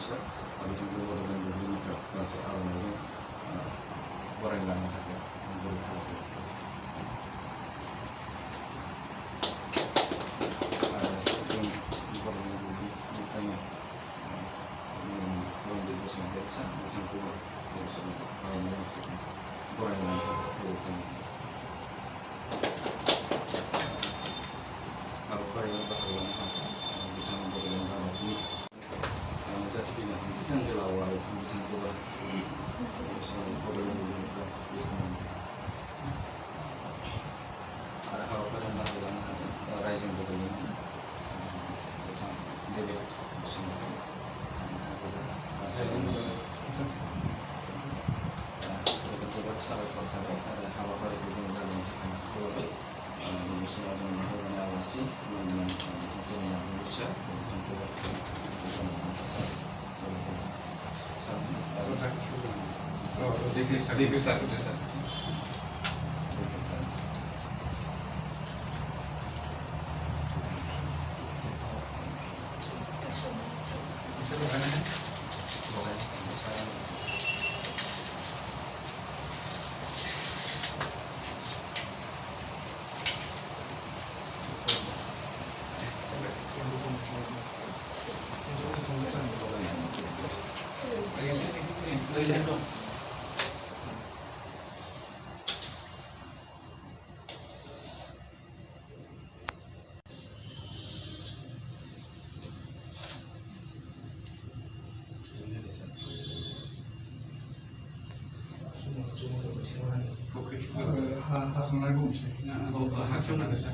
Officer बिथांखौ बड'लेण्ड बुब्लिनिफ्राय मोनसे आर'नाइजों बरायलांनो थाखाय गुरै खालामो। बड'लेण्ड बुब्लिनिफ्रायनो रन्जित बसुमतारी सार बिथांखौबो आर'नाइ गांसे बरायलांनो थाखाय गुरै खालामो। हाबाफारियाव बाहागो लानो थाखाय बिथाङा बड'लेण्ड रादाबनि नुजाथिफैनो बिथांजोलाव आरो बिथांखौबो बड'लेण्ड बुब्लिनिफ्राय आरो हाबाफारियाव बाहागो लानो हादों रायजो बड'लेण्ड बिथां डेभिड बसुमतारी जोबोद साबायखर थाबाय आरो हाबाफारिखौ जों जागायनो थाखाय बे समाव जों बर'नि आलासि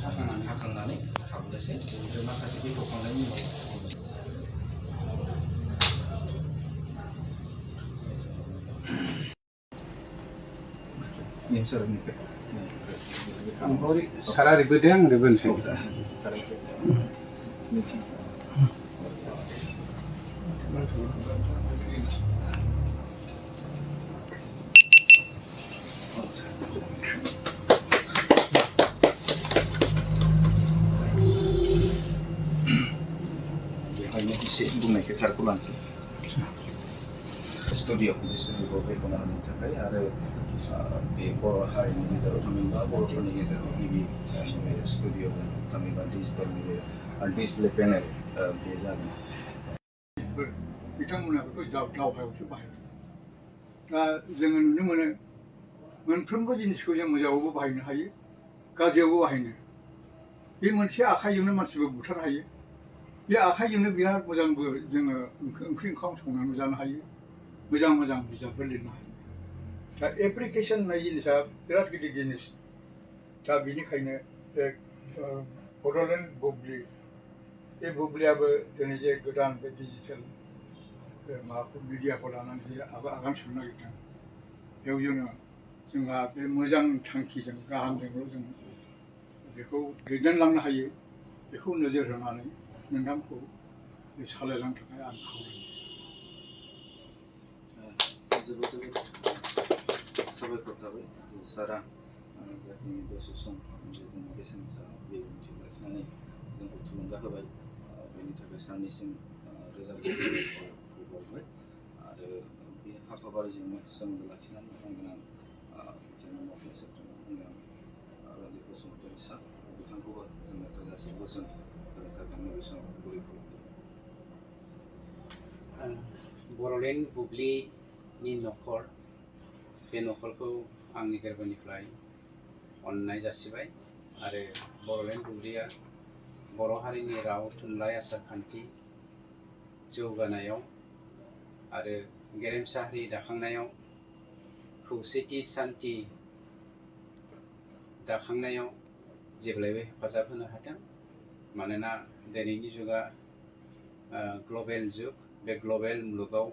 हाखांनानै हाबनोसै माखासे बेखेवखांनायनि उनाव सारा ओरैबोदो आं ओरैबो होनसै बेहायनो एसे बुंनायखौ सारखौ लानोसै स्टुडिअ'खौ बेखेवना होनो थाखाय आरो बे बर' हारिनि गेजेराव थामहिनबा बर'फोरनि गेजेराव गिबि स्टुडिअ' थामहिनबा डिजिटेल डिसप्ले पेनेल बे जागोन। बिथांमोना बेखौ दावहायावसो बाहायदों। दा जोङो नुनो मोनो मोनफ्रोमबो जिनिसखौ जों मोजाङावबो बाहायनो हायो, गाज्रियावबो बाहायनो। बे मोनसे आखाइजोंनो मानसिखौ बुथारनो हायो। बे आखाइजोंनो बिराद मोजांबो जोङो ओंख्रि ओंखाम संनानै जानो हायो, मोजां मोजां बिजाबफोर लिरनो हायो। दा एप्लिकेसन होननाय जिनिसा बिराद गिदिर जिनिस। दा बेनिखायनो बे बड'लेण्ड बुब्लि बे बुब्लियाबो दिनै जे गोदान बे डिजिटेल माबाखौ मिडियाखौ लानानै जे आगान सुरनो नागिरदों, बेयाव जोंहा बे मोजां थांखिजों गाहामजोंल' जों बेखौ दैदेनलांनो हायो, बेखौ नोजोर होनानै नोंथांखौ बे सालायलांनो थाखाय आं खावलायो। जोबोद साबायखर थाबाय सारा जाखिनि दसे सम जोंनि बेसेन गोसा बिबुंथि लाखिनानै जोंखौ थुलुंगा होबाय, बेनि थाखाय सारनिसिम रोजा रोजा साबायखरखौ बावबाय आरो बे हाबाफारिजोंनो सोमोन्दो लाखिनानै गोनां जोंनि मावफुं सेक्रेटारि गोनां रन्जित बसुमतारी सार बिथांखौबो जोंनो थोजासे बोसोन होनो थाखाय नैबे समाव गुरै खालामदों। बड'लेण्ड बुब्लिनि न'खर, बे न'खरखौ आंनि गोरबोनिफ्राय अननाय जासिबाय आरो बड'लेण्ड बुब्लिया बर' हारिनि राव थुनलाइ आसार खान्थि जौगानायाव आरो गेरेमसा हारि दाखांनायाव खौसेथि सान्थि दाखांनायाव जेब्लायबो हेफाजाब होनो हाथों। मानोना दिनैनि जुगा ग्लबेल जुग, बे ग्लबेल मुलुगाव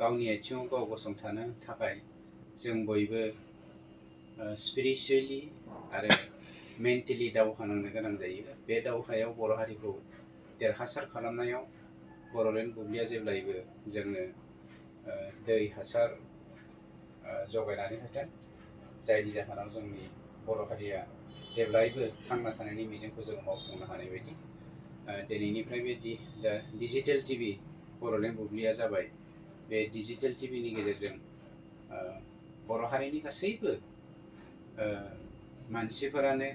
गावनि आथिङाव गाव गसंथानो थाखाय जों बयबो स्पिरिचुवेलि आरो मेन्टेलि दावहा नांनो गोनां जायो। बे दावहायाव बर' हारिखौ देरहासार खालामनायाव बड'लेण्ड बुब्लिया जेब्लायबो जोंनो दै हासार जगायनानै होथों, जायनि जाहोनाव जोंनि बर' हारिया जेब्लायबो थांना थानायनि मिजिंखौ जों मावफुंनो हानाय बायदि दिनैनिफ्राय बे डिजिटेल टिभि बर'लेण्ड बुब्लिया जाबाय बे डिजिटेल टिभिनि गेजेरजों बर' हारिनि गासैबो मानसिफोरानो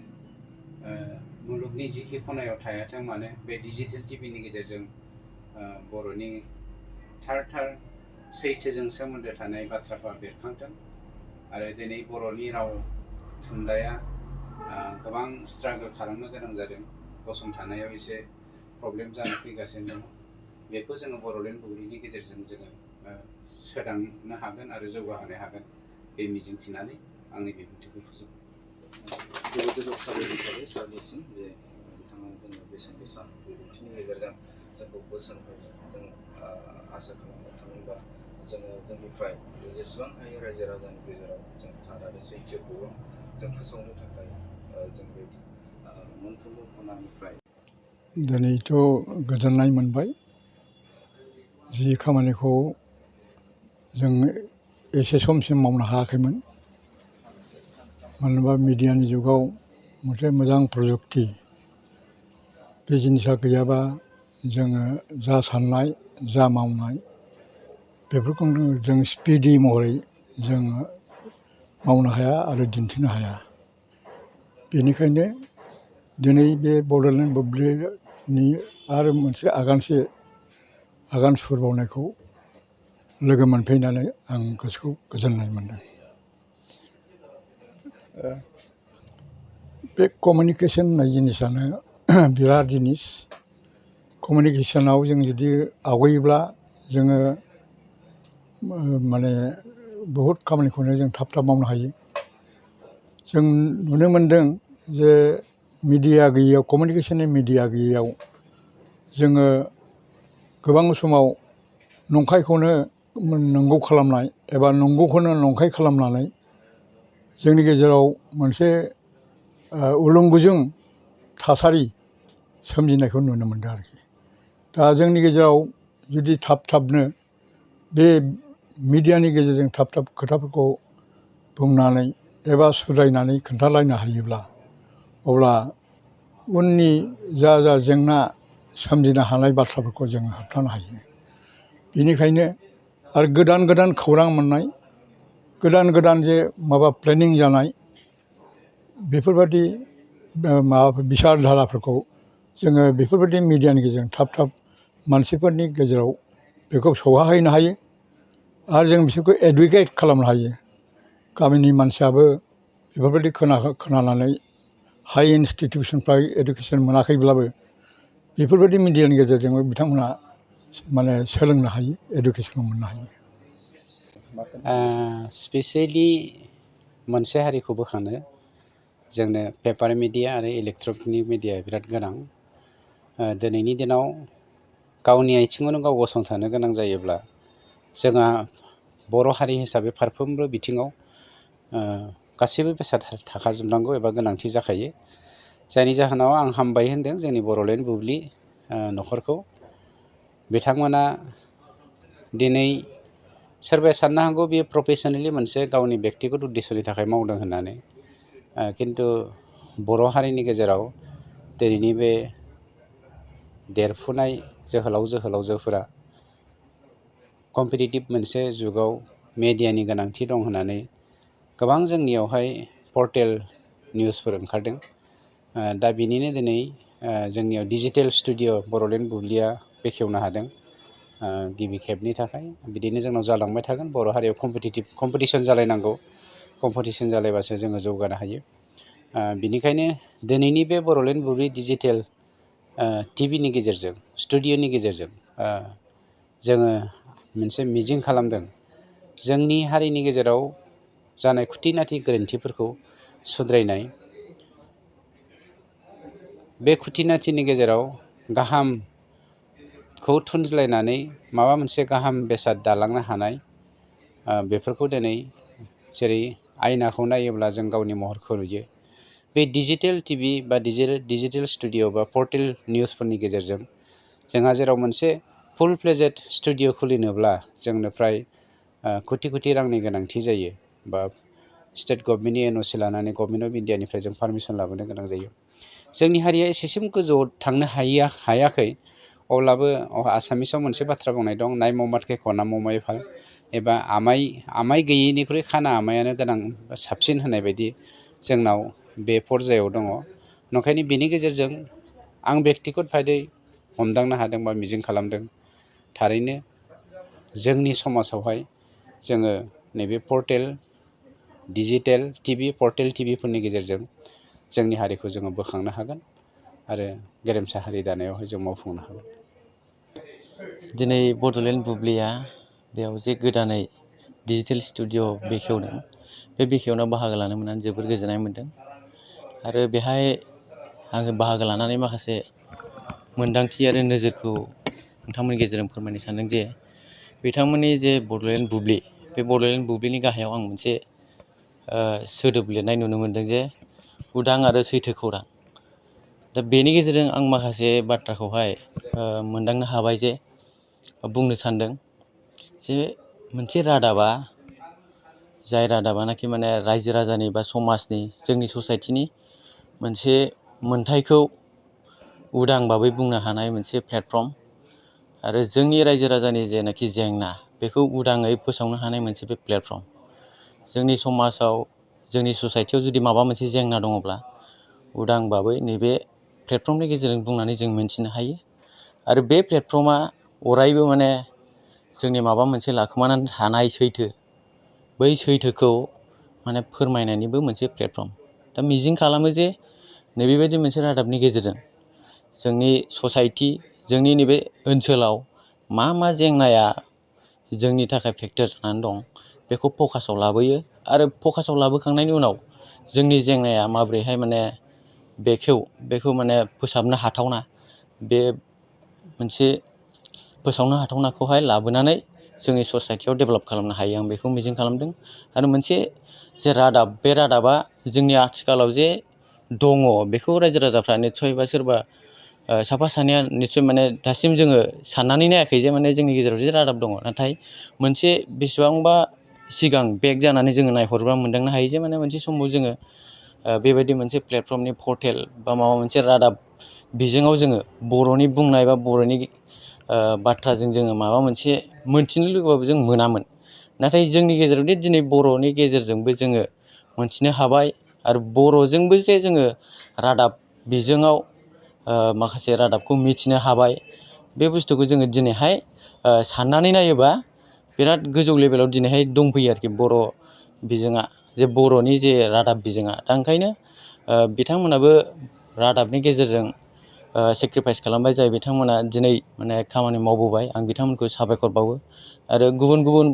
मुलुगनि जिखि खनायाव थायाथों मानो बे डिजिटेल टिभिनि गेजेरजों बर'नि थार सैथोजों सोमोन्दो थानाय बाथ्राफ्रा बेरखांथों आरो दिनै बर'नि राव थुनलाइया गोबां स्ट्रागल खालामनो गोनां जादों, गसंथानायाव एसे प्रब्लेम जानो फैगासिनो दङ। बेखौ जोङो बर'लेण्ड बुब्लिनि गेजेरजों जोङो सोदांनो हागोन आरो जौगाहोनो हागोन बे मिजिंथिनानै आंनि बिबुंथिखौ फोजोबो। जोबोद जोबोद साबायखर थाबाय सारनिसिम जे बिथाङा जोंनो बेसेन गोसा बिबुंथिनि गेजेरजों जोंखौ बोसोन होयो। जों आसा खालामो थामहिनबा जोङो जोंनिफ्राय जेसेबां हायो रायजो राजानि गेजेराव जों थार आरो सैथोखौ जों फोसावनो थाखाय जों बे मोनफ्रोमबो खनानिफ्राय दिनैथ' गोजोननाय मोनबाय जि खामानिखौ जों एसे समसिम मावनो हायाखैमोन। मानोना मिडियानि जुगाव मोनसे मोजां प्रजुक्ति बे जिनिसा गैयाबा जोङो जा साननाय जा मावनाय बेफोरखौ जों स्पिडि महरै जोङो मावनो हाया आरो दिन्थिनो हाया। बेनिखायनो दिनै बे बड'लेण्ड बुब्लिनि आरो मोनसे आगान सुरबावनायखौ लोगो मोनफैनानै आं गोसोखौ गोजोननाय मोनदों। बे कमिउनिकेसन होननाय जिनिसानो बिराद जिनिस। कमिउनिकेसनाव जों जुदि आवगायोब्ला जोङो माने बहुद खामानिखौनो जों थाब मावनो हायो। जों नुनो मोनदों जे मिडिया गैयैयाव, कमिउनिकेसननि मिडिया गैयैयाव जोङो गोबां समाव नंखायखौनो नंगौ खालामनाय एबा नंगौखौनो नंखाय खालामनानै जोंनि गेजेराव मोनसे उलुं-गुजुं थासारि सोमजिनायखौ नुनो मोनदों आरोखि। दा जोंनि गेजेराव जुदि थाबनो बे मिडियानि गेजेरजों थाब खोथाफोरखौ बुंनानै एबा सुद्रायनानै खोन्थालायनो हायोब्ला अब्ला उननि जा जेंना सोमजिनो हानाय बाथ्राफोरखौ जोङो होबथानो हायो। बेनिखायनो आरो गोदान खौरां मोननाय, गोदान जे माबा प्लेनिं जानाय बेफोरबायदि माबाफोर बिसार धाराफोरखौ जोङो बेफोरबायदि मिडियानि गेजेरजों थाब मानसिफोरनि गेजेराव बेखौ सौहाहैनो हायो आरो जों बिसोरखौ एडुकेट खालामनो हायो। गामिनि मानसियाबो बेफोरबायदि खोनानानै हाइ इनस्टिटिउसनफ्राव एडुकेसन मोनाखैब्लाबो बेफोरबायदि मिडियानि गेजेरजोंबो बिथांमोनहा माने सोलोंनो हायो, एडुकेसनखौ मोननो हायो। स्पेसियेलि मोनसे हारिखौ बोखांनो जोंनो पेपार मिडिया आरो इलेक्ट्रनिक मिडिया बिराद गोनां। दिनैनि दिनाव गावनि आथिङावनो गाव गसंथानो गोनां जायोब्ला जोंहा बर' हारि हिसाबै फारफ्रोमबो बिथिङाव गासैबो बेसाद थाखाजोबनांगौ एबा गोनांथि जाखायो। जायनि जाहोनाव आं हामबाय होनदों जोंनि बड'लेण्ड बुब्लि न'खरखौ। बिथांमोना दिनै सोरबाया साननो हागौ बेयो प्रफेसनेलि मोनसे गावनि बेक्तिगत उद्देশ্যनि थाखाय मावदों होननानै, खिन्थु बर' हारिनि गेजेराव दिनैनि बे देरफुनाय जोहोलावजोफोरा कम्पिटिटिभ मोनसे जुगाव मेडियानि गोनांथि दं होननानै गोबां जोंनियावहाय पर्टेल निउसफोर ओंखारदों। दा बिनिनो दिनै जोंनियाव डिजिटेल स्टुडिअ बड'लेण्ड बुब्लिया बेखेवनो हादों गिबि खेबनि थाखाय। बिदिनो जोंनाव जालांबाय थागोन। बर' हारियाव कम्पिटिसन जालायनांगौ, कम्पिटिसन जालायबासो जोङो जौगानो हायो। बिनिखायनो दिनैनि बे बड'लेण्ड बुब्लि डिजिटेल टिभिनि गेजेरजों, स्टुडिअनि गेजेरजों जोङो मोनसे मिजिं खालामदों जोंनि हारिनि गेजेराव जानाय खुथिनाथि गोरोन्थिफोरखौ सुद्रायनाय। बे खुथिनाथिनि गेजेराव गाहामखौ थुनज्लायनानै माबा मोनसे गाहाम बेसाद दालांनो हानाय, बेफोरखौ दिनै जेरै आयनाखौ नायोब्ला जों गावनि महरखौ नुयो, बे डिजिटेल टिभि बा डिजिटेल स्टुडिअ बा पर्टेल निउसफोरनि गेजेरजों जोंहा जेराव मोनसे फुल फ्लेजेड स्टुडिअ खुलिनोब्ला जोंनो फ्राय कोटि रांनि गोनांथि जायो, बा स्टेट गभर्नमेन्टनि NOC लानानै गभर्नमेन्ट अफ इन्डियानिफ्राय जों पारमिसन लाबोनो गोनां जायो। जोंनि हारिया एसेसिम गोजौआव थांनो हायाखै, अब्लाबो आसामिसाव मोनसे बाथ्रा बुंनाय दं नाय ममातके खना ममाय फाल एबा आमाय गैयैनिख्रुइ खाना आमायानो गोनां साबसिन होननाय बायदि जोंनाव बे पर्जायाव दङ। नंखायनो बेनि गेजेरजों आं बेक्तिगत बायदै हमदांनो हादों बा मिजिं खालामदों थारैनो जोंनि समाजावहाय जोङो नैबे पर्टेल डिजिटेल टिभि पर्टेल टिभिफोरनि गेजेरजों जोंनि हारिखौ जोङो बोखांनो हागोन आरो गेरेमसा हारि दानायावहाय जों मावफुंनो हागोन। दिनै बड'लेण्ड बुब्लिया बेयाव जे गोदानै डिजिटेल स्टुडिअ' बेखेवदों बे बेखेवनायाव बाहागो लानो मोननानै जोबोर गोजोननाय मोन्दों आरो बेहाय आङो बाहागो लानानै माखासे मोन्दांथि आरो नोजोरखौ नोंथांमोननि गेजेरजों फोरमायनो सानदों जे बिथांमोननि जे बड'लेण्ड बुब्लि बे बड'लेण्ड बुब्लिनि गाहायाव आं मोनसे सोदोब लिरनाय नुनो मोन्दों जे उदां आरो सैथो खौरां। दा बेनि गेजेरजों आं माखासे बाथ्राखौहाय मोनदांनो हाबाय जे बुंनो सानदों जे मोनसे रादाबा जाय रादाबानाखि माने रायजो राजानि बा समाजनि जोंनि ससाइटिनि मोनसे मोन्थायखौ उदां भाबै बुंनो हानाय मोनसे प्लेटफर्म आरो जोंनि रायजो राजानि जेनाखि जेंना बेखौ उदाङै फोसावनो हानाय मोनसे बे प्लेटफर्म। जोंनि समाजाव जोंनि ससाइटियाव जुदि माबा मोनसे जेंना दङब्ला उदां भाबै नैबे प्लेटफर्मनि गेजेरजों बुंनानै जों मिन्थिनो हायो आरो बे प्लेटफर्मा अरायबो माने जोंनि माबा मोनसे लाखोमानानै थानाय सैथो बै सैथोखौ माने फोरमायनायनिबो मोनसे प्लेटफर्म। दा मिजिं खालामो जे नैबेबायदि मोनसे रादाबनि गेजेरजों जोंनि ससाइटि जोंनि नैबे ओनसोलाव मा जेंनाया जोंनि थाखाय फेक्टर जानानै दं बेखौ फकासाव लाबोयो आरो फकासाव लाबोखांनायनि उनाव जोंनि जेंनाया माबोरैहाय माने बेखौ माने फोसाबनो हाथावना बे मोनसे फोसावनो हाथावनाखौहाय लाबोनानै जोंनि ससाइटियाव डेभेलप खालामनो हायो आं बेखौ मिजिं खालामदों। आरो मोनसे जे रादाब बे रादाबा जोंनि आथिखालाव जे दङ बेखौ रायजो राजाफ्रा निस्सय बा सोरबा साफा सानैया निस्सय माने दासिम जोङो साननानै नायाखै जे माने जोंनि गेजेराव जे रादाब दङ। नाथाय मोनसे बेसेबांबा सिगां बेक जानानै जोङो नायहरब्ला मोनदांनो हायो जे माने मोनसे समाव जोङो बेबायदि मोनसे प्लेटफर्मनि पर्टेल बा माबा मोनसे रादाब बिजोङाव जोङो बर'नि बुंनाय बा बर'नि बाथ्राजों जोङो माबा मोनसे मोनथिनो लुगैबाबो जों मोनामोन। नाथाय जोंनि गेजेरावदि दिनै बर'नि गेजेरजोंबो जोङो मोनथिनो हाबाय आरो बर'जोंबो जे जोङो रादाब बिजोङाव माखासे रादाबखौ मिथिनो हाबाय बे बुस्थुखौ जोङो दिनैहाय साननानै नायोबा बिराद गोजौ लेभेलाव दिनैहाय दंफैयो आरोखि बर' बिजोङा जे बर'नि जे रादाब बिजोङा। दा ओंखायनो बिथांमोनाबो रादाबनि गेजेरजों सेक्रिफाइस खालामबाय जाय बिथांमोना दिनै माने खामानि मावबोबाय आं बिथांमोनखौ साबायखर बावो आरो गुबुन गुबुन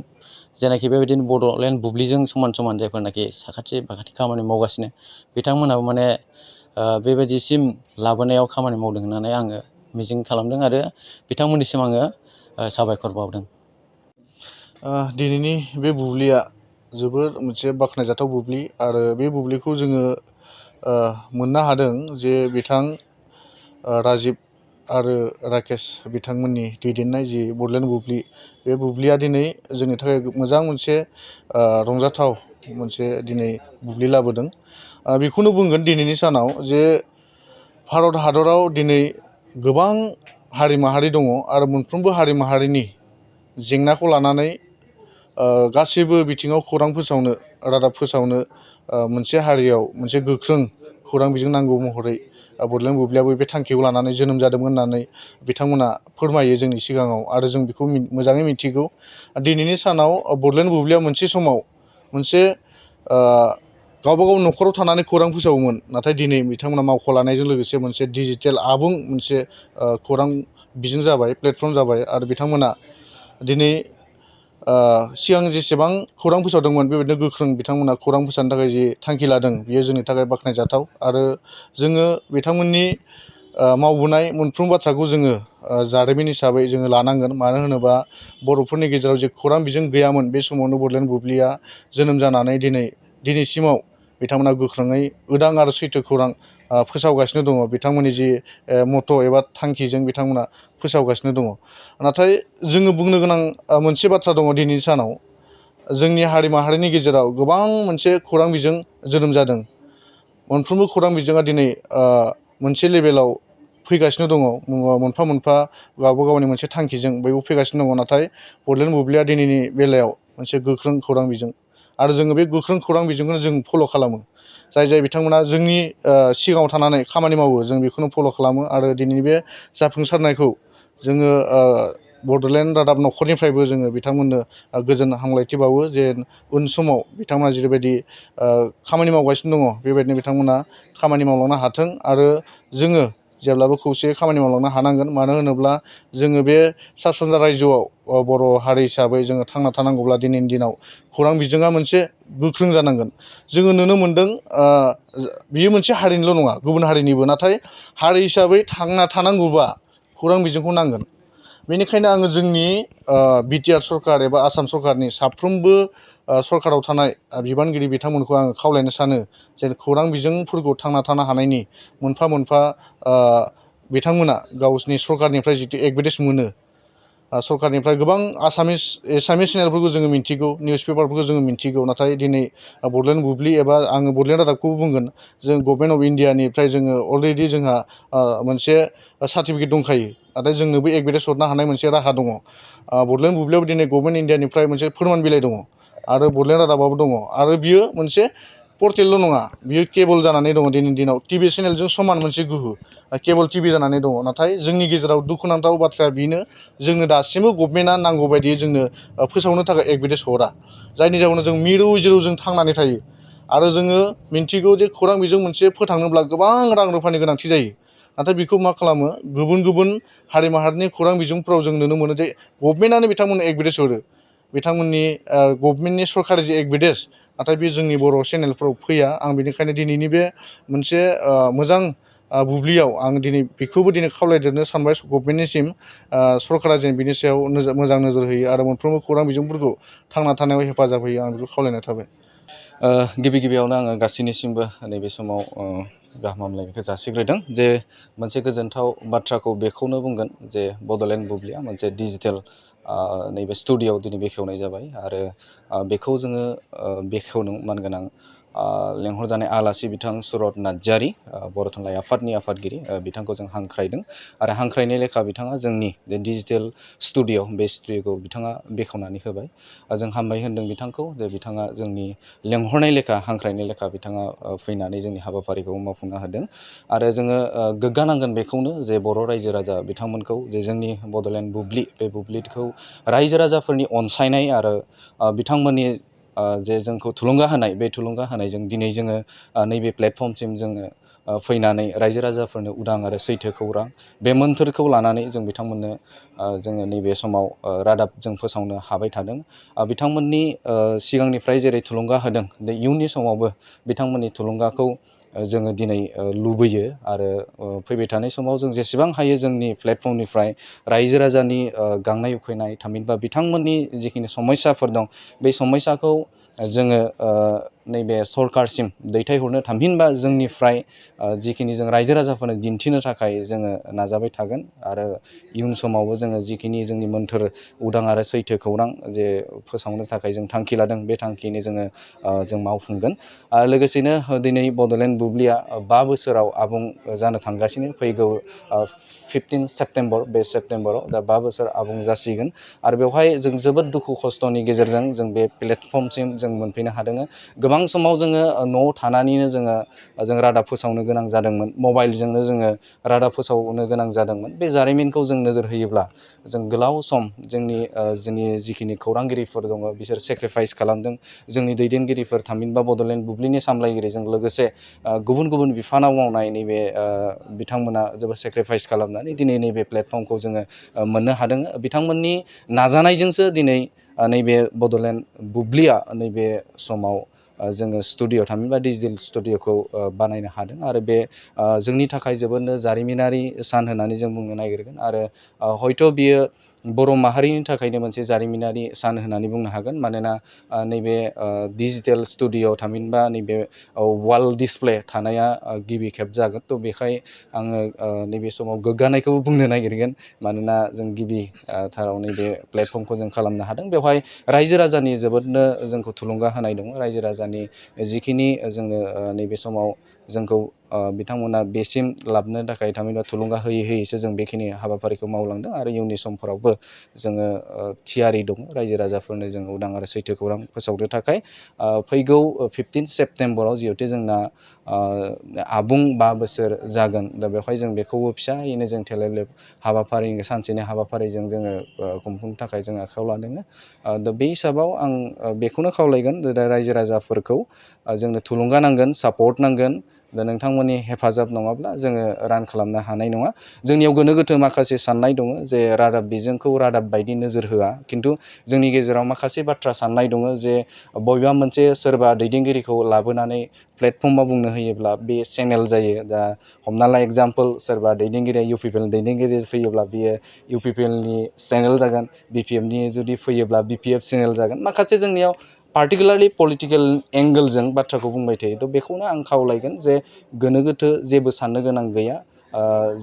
जेनाखि बेबायदिनो बड'लेण्ड बुब्लिजों समान समान जायफोरनाखि साखाथि फाखाथि खामानि मावगासिनो बिथांमोनाबो माने बेबायदिसिम लाबोनायाव खामानि मावदों होननानै आङो मिजिं खालामदों आरो बिथांमोननिसिम आङो साबायखर बावदों। दिनैनि बे बुब्लिया जोबोर मोनसे बाख्नायजाथाव बुब्लि आरो बे बुब्लिखौ जोङो मोननो हादों जे बिथां राजिब आरो राकेश बिथांमोननि दैदेननाय जि बड'लेण्ड बुब्लि बे बुब्लिया दिनै जोंनि थाखाय मोजां मोनसे रंजाथाव मोनसे दिनै बुब्लि लाबोदों। बेखौनो बुंगोन दिनैनि सानाव जे भारत हादराव दिनै गोबां हारि माहारि दङ आरो मोनफ्रोमबो हारि माहारिनि जेंनाखौ लानानै गासैबो बिथिङाव खौरां फोसावनो रादाब फोसावनो मोनसे हारियाव मोनसे गोख्रों खौरां बिजों नांगौ महरै बड'लेण्ड बुब्लियाबो बे थांखिखौ लानानै जोनोम जादोंमोन होननानै बिथांमोना फोरमायो जोंनि सिगाङाव आरो जों बेखौ मोजाङै मिथिगौ। दिनैनि सानाव बड'लेण्ड बुब्लिया मोनसे समाव मोनसे गावबा गाव न'खराव थानानै खौरां फोसावोमोन नाथाय दिनै बिथांमोना मावख' लानायजों लोगोसे मोनसे डिजिटेल आबुं मोनसे खौरां बिजों जाबाय प्लेटफर्म जाबाय आरो बिथांमोना दिनै सिगां जेसेबां खौरां फोसावदोंमोन बेबायदिनो गोख्रों बिथांमोना खौरां फोसावनो थाखाय जि थांखि लादों बियो जोंनि थाखाय बाख्नायजाथाव आरो जोङो बिथांमोननि मावबोनाय मोनफ्रोम बाथ्राखौ जोङो जारिमिन हिसाबै जोङो लानांगोन। मानो होनोबा बर'फोरनि गेजेराव जे खौरां बिजों गैयामोन बे समावनो बड'लेण्ड बुब्लिया जोनोम जानानै दिनैसिमाव बिथांमोना गोख्रोङै उदां आरो सैथो खौरां फोसावगासिनो दङ। बिथांमोननि जि मथ' एबा थांखिजों बिथांमोना फोसावगासिनो दङ। नाथाय जोङो बुंनो गोनां मोनसे बाथ्रा दङ दिनैनि सानाव जोंनि हारि माहारिनि गेजेराव गोबां मोनसे खौरां बिजों जोनोम जादों। मोनफ्रोमबो खौरां बिजोङा दिनै मोनसे लेभेलाव फैगासिनो दङ मोनफा मोनफा गावबा गावनि मोनसे थांखिजों बयबो फैगासिनो दङ। नाथाय बड'लेण्ड बुब्लिया दिनैनि बेलायाव मोनसे गोख्रों खौरां बिजों आरो जोङो बे गोख्रों खौरां बिजोंखौनो जों फल' खालामो। जाय बिथांमोना जोंनि सिगाङाव थानानै खामानि मावो जों बेखौनो फल' खालामो आरो दिनैनि बे जाफुंसारनायखौ जोङो बड'लेण्ड रादाब न'खरनिफ्रायबो जोङो बिथांमोननो गोजोन हामलायथि बावो जे उन समाव बिथांमोना जेरैबायदि खामानि मावगासिनो दङ बेबायदिनो बिथांमोना खामानि मावलांनो हाथों आरो जोङो जेब्लाबो खौसेयै खामानि मावलांनो हानांगोन। मानो होनोब्ला जोङो बे सा सानजा रायजोआव बर' हारि हिसाबै जोङो थांना थानांगौब्ला दिनैनि दिनाव खौरां बिजोङा मोनसे गोख्रों जानांगोन। जोङो नुनो मोन्दों बियो मोनसे हारिनिल' नङा गुबुन हारिनिबो, नाथाय हारि हिसाबै थांना थानांगौबा खौरां बिजोंखौ नांगोन। बेनिखायनो आङो जोंनि बिटिआर सरकार एबा आसाम सरकारनि साफ्रोमबो सरकाराव थानाय बिबानगिरि बिथांमोनखौ आङो खावलायनो सानो जे खौरां बिजोंफोरखौ थांना थानो हानायनि मोनफा मोनफा बिथांमोना गावसिनि सरकारनिफ्राय जिथु एडभार्टाइस मोनो सरकारनिफ्राय गोबां एसामिस चेनेलफोरखौ जोङो मिन्थिगौ, निउस पेपारफोरखौ जोङो मिन्थिगौ, नाथाय दिनै बड'लेण्ड बुब्लि एबा आङो बड'लेण्ड रादाबखौबो बुंगोन जों गभर्नमेन्ट अफ इन्डियानिफ्राय जोङो अलरेडि जोंहा मोनसे सार्टिफिकेट दंखायो। नाथाय जोंनोबो एडभार्टाइस हरनो हानाय मोनसे राहा दङ। बड'लेण्ड बुब्लियाव दिनै गभर्नमेन्ट इन्डियानिफ्राय मोनसे फोरमान बिलाइ दङ आरो बड'लेण्ड रादाबाबो दङ आरो बियो मोनसे पर्टेलल' नङा, बियो केबल जानानै दङ। दिनैनि दिनाव टिभि चेनेलजों समान मोनसे गोहो केबल टिभि जानानै दङ। नाथाय जोंनि गेजेराव दुखुनांथाव बाथ्राया बेनो जोंनो दासिमबो गभर्नमेन्टआ नांगौ बायदियै जोंनो फोसावनो थाखाय एडभार्टाइस हरा, जायनि जाहोनाव जों मिरौ जिरौ जों थांनानै थायो। आरो जोङो मिन्थिगौ जे खौरां बिजों मोनसे फोथांनोब्ला गोबां रां रुफानि गोनांथि जायो। नाथाय बेखौ मा खालामो गुबुन गुबुन हारि माहारिनि खौरां बिजोंफोराव जों नुनो मोनो जे गभर्नमेन्टआनो बिथांमोननो एडभार्टाइस हरो। बिथांमोननि गभर्नमेन्टनि सरकारि जे एडभार्टाइस नाथाय बे जोंनि बर' चेनेलफोराव फैया। आं बेनिखायनो दिनैनि बे मोनसे मोजां बुब्लियाव आं दिनै बेखौबो दिनै खावलायदेरनो सानबाय गभर्नमेन्टनिसिम सरकारा जेन बिनि सायाव मोजां नोजोर होयो आरो मोनफ्रोमबो खौरां बिजोंफोरखौ थांना थानायाव हेफाजाब होयो। आं बेखौ खावलायनाय थाबाय। गिबि गिबियावनो आङो गासैनिसिमबो नैबे समाव गाहाम हामलायनायखौ जासिग्रोदों जे मोनसे गोजोनथाव बाथ्राखौ बेखौनो बुंगोन जे बड'लेण्ड बुब्लिया मोनसे डिजिटेल नैबे स्टुडिय'आव दिनै बेखेवनाय जाबाय आरो बेखौ जोङो बेखेवनो मान गोनां लेंहरजानाय आलासि बिथां सुरत नार्जारि बर' थुनलाइ आफादनि आफादगिरि बिथांखौ जों हांख्रायदों आरो हांख्रायनाय लेखा बिथाङा जोंनि जे डिजिटेल स्टुडिय' बे स्टुडिय'खौ बिथाङा बेखेवनानै होबाय। जों हामबाय होनदों बिथांखौ जे बिथाङा जोंनि लेंहरनाय लेखा हांख्रायनाय लेखा बिथाङा फैनानै जोंनि हाबाफारिखौ मावफुंनो हादों आरो जोङो गोग्गानांगोन बेखौनो जे बर' रायजो राजा बिथांमोनखौ जे जोंनि बड'लेण्ड बुब्लि बे बुब्लिखौ रायजो राजाफोरनि अनसायनाय आरो बिथांमोननि जे जोंखौ थुलुंगा होनाय बे थुलुंगा होनायजों दिनै जोङो नैबे प्लेटफर्मसिम जोङो फैनानै रायजो राजाफोरनो उदां आरो सैथो खौरां बे मोन्थोरखौ लानानै जों बिथांमोननो जोङो नैबे समाव रादाब जों फोसावनो हाबाय थादों। बिथांमोननि सिगांनिफ्राय जेरै थुलुंगा होदों इयुननि समावबो बिथांमोननि थुलुंगाखौ जोङो दिनै लुबैयो आरो फैबाय थानाय समाव जों जेसेबां हायो जोंनि प्लेटफर्मनिफ्राय रायजो राजानि गांनाय उखैनाय थामहिनबा बिथांमोननि जिखिनि समस्याफोर दं बे समस्याखौ जोङो नैबे सरकारसिम दैथायहरनो थामहिनबा जोंनिफ्राय जिखिनि जों रायजो राजाफोरनो दिन्थिनो थाखाय जोङो नाजाबाय थागोन आरो इयुन समावबो जोङो जिखिनि जोंनि मोन्थोर उदां आरो सैथो खौरां जे फोसावनो थाखाय जों थांखि लादों बे थांखिनि जों मावफुंगोन। आरो लोगोसेनो दिनै बड'लेण्ड बुब्लिया 5 बोसोराव आबुं जानो थांगासिनो फैगौ 15 सेप्तेम्बर बे सेप्तेम्बराव दा 5 बोसोर आबुं जासिगोन आरो बेवहाय जों जोबोद दुखु खस्थ'नि गेजेरजों जों बे प्लेटफर्मसिम जों मोनफैनो हादों। गोबां समाव जोङो न'आव थानानैनो जों रादाब फोसावनो गोनां जादोंमोन, मबाइलजोंनो जोङो रादाब फोसावनो गोनां जादोंमोन। बे जारिमिनखौ जों नोजोर होयोब्ला जों गोलाव सम जोंनि जिखिनि खौरांगिरिफोर दङ बिसोर सेक्रिफाइस खालामदों। जोंनि दैदेनगिरिफोर थामहिनबा बड'लेण्ड बुब्लिनि सामलायगिरिजों लोगोसे गुबुन गुबुन बिफानाव मावनाय नैबे बिथांमोना जोबोद सेक्रिफाइस खालामनानै दिनै नैबे प्लेटफर्मखौ जोङो मोननो हादों। बिथांमोननि नाजानायजोंसो दिनै नैबे बड'लेण्ड बुब्लिया नैबे समाव जोङो स्टुडिय' थामहिनबा डिजिटेल स्टुडिय'खौ बानायनो हादों आरो बे जोंनि थाखाय जोबोदनो जारिमिनारि सान होननानै जों बुंनो नागिरगोन आरो हयथ' बियो बर' माहारिनि थाखायनो मोनसे जारिमिनारि सान होननानै बुंनो हागोन। मानोना नैबे डिजिटेल स्टुडिय' थामहिनबा नैबे वाल डिसप्ले थानाया गिबि खेब जागोन। थ' बेखाय आङो नैबे समाव गोग्गानायखौ बुंनो नागिरगोन मानोना जों गिबि थाराव नैबे प्लेटफर्मखौ जों खालामनो हादों। बेवहाय रायजो राजानि जोबोदनो जोंखौ थुलुंगा होनाय दङ। रायजो राजानि जिखिनि जोङो नैबे समाव जोंखौ बिथांमोना बेसिम लाबनो थाखाय थामहिनबा थुलुंगा होयै होयैसो जों बेखिनि हाबाफारिखौ मावलांदों आरो इयुननि समफोरावबो जोङो थियारि दं रायजो राजाफोरनो जों उदां आरो सैथो खौरां फोसावनो थाखाय फैगौ 15 सेप्तेम्बराव जिहेथु जोंना आबुं 5 बोसोर जागोन दा बेवहाय जों बेखौबो फिसायैनो जों थेलेबलेब हाबाफारि सानसेनि हाबाफारिजों जोङो खुंफुंनो थाखाय जों आखायाव लादों दा बे हिसाबाव आं बेखौनो खावलायगोन दा रायजो राजाफोरखौ जोंनो थुलुंगा नांगोन सापर्ट नांगोन दा नोंथांमोननि हेफाजाब नङाब्ला जोङो रान खालामनो हानाय नङा जोंनियाव गोनो गोथो माखासे साननाय दङ जे रादाब बिजोंखौ रादाब बायदि नोजोर होआ खिन्थु जोंनि गेजेराव माखासे बाथ्रा साननाय दङ जे बबेबा मोनसे सोरबा दैदेनगिरिखौ लाबोनानै प्लेटफर्माव बुंनो होयोब्ला बे चेनेल जायो दा हमना ला एगजाम्पल सोरबा दैदेनगिरिया UPPL दैदेनगिरि फैयोब्ला बियो UPPLनि चेनेल जागोन BPFनि जुदि फैयोब्ला BPF चेनेल जागोन माखासे जोंनियाव पार्टिकुलारलि पलिटिकेल एंगोलजों बाथ्राखौ बुंबाय थायो थ' बेखौनो आं खावलायगोन जे गोनो गोथो जेबो साननो गोनां गैया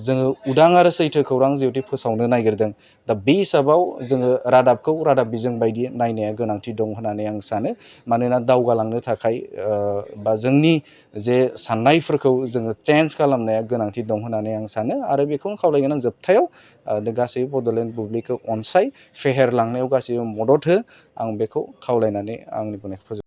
जोङो उदां आरो सैथो खौरां जिहेतु फोसावनो नागिरदों दा बे हिसाबाव जोङो रादाबखौ रादाब बिजों बायदि नायनाया गोनांथि दं होननानै आं सानो मानोना दावगालांनो थाखाय बा जोंनि जे साननायफोरखौ जोङो चेन्ज खालामनाया गोनांथि दं होननानै आं सानो आरो बेखौनो खावलायगोन आं जोबथायाव गासैबो बड'लेण्ड बुब्लिखौ अनसाय फेहेरलांनायाव गासैबो मदद हो आं बेखौ खावलायनानै आंनि बुंनायखौ फोजोब